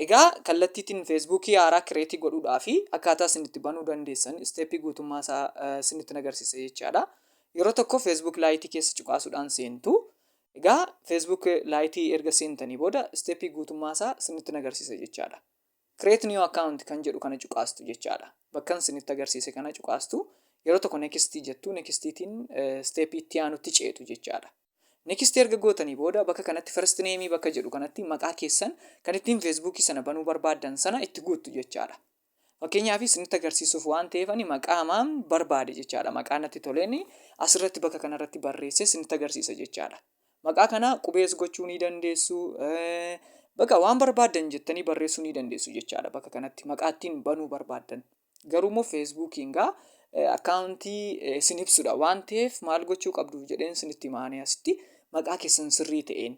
Egaa kallattiitiin Feesbuukii haaraa create godhuudhaa fi akkaataa isin itti banuu dandeessan step guutummaa isaa isinitti agarsiisa jechaadha. Yeroo tokko Facebook Lite keessa cuqaasuudhaan seentu. Egaa Facebook Lite erga seentanii booda step guutummaa isaa isinitti agarsiisa jechaadha. "Create new account" kan jedhu kana cuqaastu jechaadha. Bakka isinitti agarsiise kana cuqaastu. Yeroo tokko next jettu, nextiitiin step itti aanutti ceetu jechaadha. Next erga gootanii booda bakka kanatti "first name" bakka jedhu kanatti maqaa keessan kan ittiin Feesbuukii sana banuu barbaaddan sana itti guuttu jechaadha. Fakkeenyaaf, isinitti agarsiisuuf waan ta'eef ani maqaa maan barbaade jechaadha. Maqaa natti toleen asirratti bakka kanarratti barreessee isinitti agarsiisa jechaadha. Maqaa kana qubees gochuu ni dandeessu. Bakka waan barbaaddan jettanii barreessuu ni dandeessu jechaadha bakka kanatti maqaa ittiin banuu barbaaddan. Garuu immoo Feesbuukiin gaa account isin ibsudha waan ta'eef, maal gochuu qabdu jedheen isinitti himaanii, asitti maqaa keessan sirrii ta'een.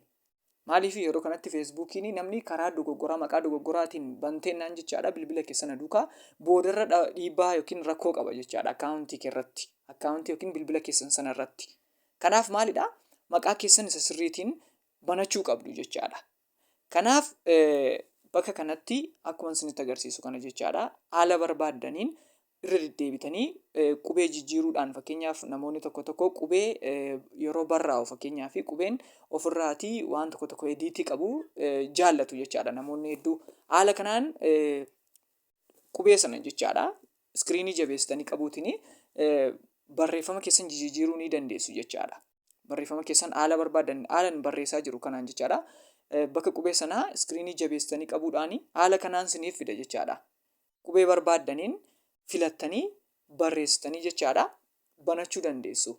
Maaliif, yeroo kanatti Feesbuukiin namni karaa dogoggoraa, maqaa dogoggoraatiin banteennaan jechaadha, bilbila keessan duukaa boodarra dhiibbaa yookiin rakkoo qaba jechaadha account irratti. Account yookiin bilbila keessan sana irratti. Kanaaf maalidha, maqaa keessan isa sirriitiin banachuu qabdu jechaadha. Kanaaf bakka kanatti akkuma isinitti agarsiisu kana jechaadha, haala barbaaddaniin irra deddeebitanii qubee jijjiiruudhaan, fakkeenyaaf namoonni tokko tokko qubee yeroo barraa'u, fakkeenyaaf qubeen ofirraatii waan tokko tokko edit qabu jaallatu jechaadha namoonni hedduu. Haala kanaan qubee sana jechaadha screen jabeessitanii qabuutiin barreeffama keessan jijjiiruu ni dandeessu jechaadha. Barreeffama keessan haala barbaadan, haalan barreessaa jiru kanaan jechaadha. Bakka qubee sanaa screen jabeessitanii qabuudhaan haala kanaan siniif fida jechaadha. Qubee barbaaddaniin filattanii barreessitanii jechaadha banachuu dandeessu.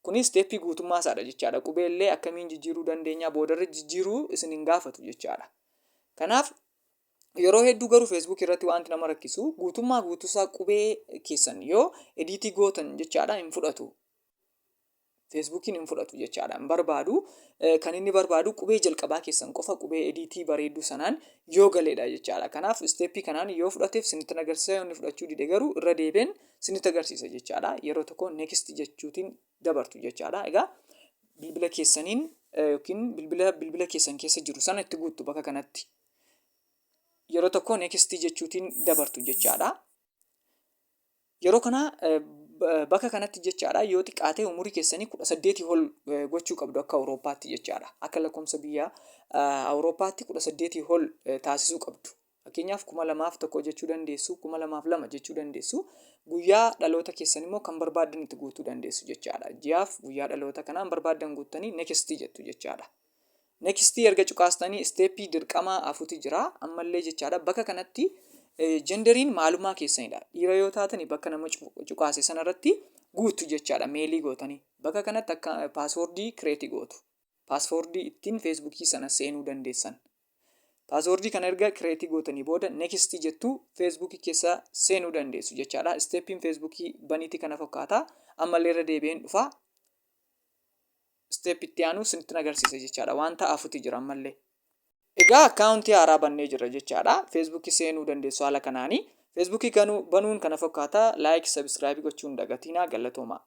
Kunis step guutummaa isaadha jechaadha. Qubee illee akkamiin jijjiiruu dandeenya, boodarra jijjiiruu isin hin gaafatu jechaadha. Kanaaf yeroo hedduu garuu Facebook irratti wanti nama rakkisu, guutummaa guutuusaa qubee keessan yoo edit gootan jechaadha, hin fudhatu. Feesbuukiin hin fudhatu jechaadha. Hin barbaadu. Kan inni barbaadu qubee jalqabaa keessan qofa, qubee edit bareedduu sanaan yoo galeedha jechaadha. Kanaaf step kanaan yoo fudhateef isinitti agarsiisa, yoo inni fudhachuu dide garuu irra deebiin isinitti agarsiisa jechaadha. Yeroo tokko next jechuutiin dabartu jechaadha. Egaa bilbila keessaniin yookiin bilbila bilbila keessan keessa jiru sana itti guuttu bakka kanatti. Yeroo tokko next jechuutiin dabartu jechaadha. Yeroo kana bakka kanatti jechaadha, yoo xiqqaate umurii keessanii 18 ol gochuu qabdu akka Awurooppaatti jechaadha. Akka lakkoofsa biyya Awurooppaatti 18 ol taasisuu qabdu. Fakkeenyaaf, 2001 jechuu dandeessu, 2002 jechuu dandeessu. Guyyaa dhaloota keessan immoo kan barbaaddan itti guutuu dandeessu jechaadha. Ji'aaf guyyaa dhaloota kanaan barbaaddan guuttanii next jettu jechaadha. Next erga cuqaastanii step dirqamaa afuti jira ammallee jechaadha. Bakka kanatti genderiin maalummaa keessanidha. Dhiira yoo taatani bakka nama cuqaase sanarratti guuttu jechaadha, male gootanii. Bakka kanatti akka password create gootu. Password ittiin Feesbuukii sana seenuu dandeessan. Password kana erga create gootanii booda next jettu, Feesbuukii keessa seenuu dandeessu jechaadha. Stepiin Feesbuukii baniitii kana fakkaata. Ammallee irra deebi'een dhufa. Step itti aanu isinitti agarsiisa jechaadha. Wanta afuti jira ammallee. Egaa account haaraa bannee jira jechaadha. Feesbuukii seenuu dandeessu haala kanaanii. Feesbuukii banuun kana fakkaata. Like, subscribe gochuun dagatinaa. Galatooma.